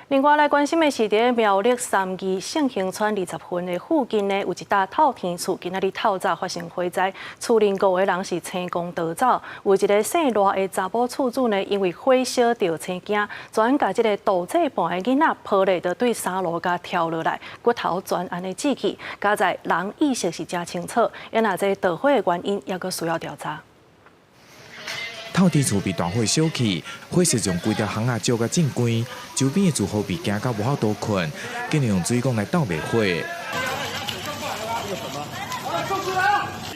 另外來關心的是，佇苗栗三義聖興村20分的附近呢，有一棟透天厝，今仔日透早發生火災，厝內五個人是成功逃走。有一个姓賴的查某厝主呢，因為火燒著青驚，全共這个杜製盤的囡仔抱咧，就對三樓共跳落來，骨頭全按呢折去。佳哉人意識是誠清楚，因若這導火的原因，猶閣需要調查。透天厝被大火燒去，火勢將規條巷仔燒甲真規，周邊的住戶被驚到無法度睏，竟然用水管來鬥滅火。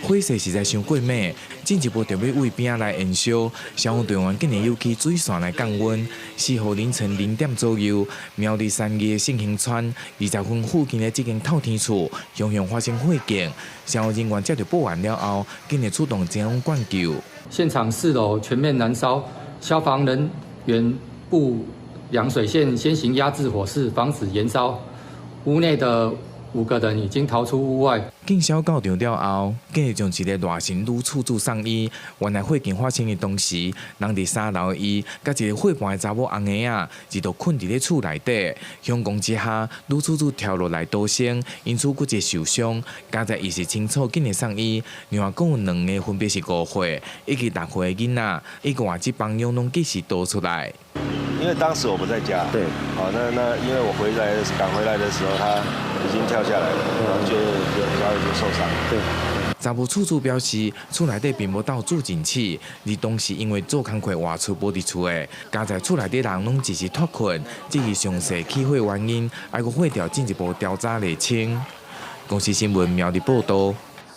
火勢實在傷過猛，進一步著欲對邊仔來延燒，消防隊員竟然又起水線來降溫。4號凌晨0點左右，苗栗三義的聖興村20分附近的這間透天厝，雄雄發生火警，消防人員接到報案了後，竟然出動前往灌救。現場4樓全面燃燒，消防人員布兩水線先行壓制火勢，防止延燒。屋內的五個人已經逃出屋外。警消到場了後，竟然將一个賴姓女厝主送醫。原來火警發生的當時，人佇三樓的伊，佮一个伙伴的查某翁仔，一度睏佇咧厝內底。響轟之下，女厝主跳落來逃生，因此骨折受傷。佳哉意識清楚，緊急送醫。另外，閣有兩个分別是5歲以及6歲的囡仔，以及外籍幫傭攏及時逃出來。因為當時我不在家，對，好，那因為我回來趕回來的時候，他已經跳下來了，然後就腳已經受傷。對。查某厝主表示，厝內底並無鬥注進去，而當時因為做工課外出無佇厝的，佳哉厝內底人攏一時脫困。至於詳細起火原因，愛閣火調進一步調查釐清。公視新聞苗栗報道。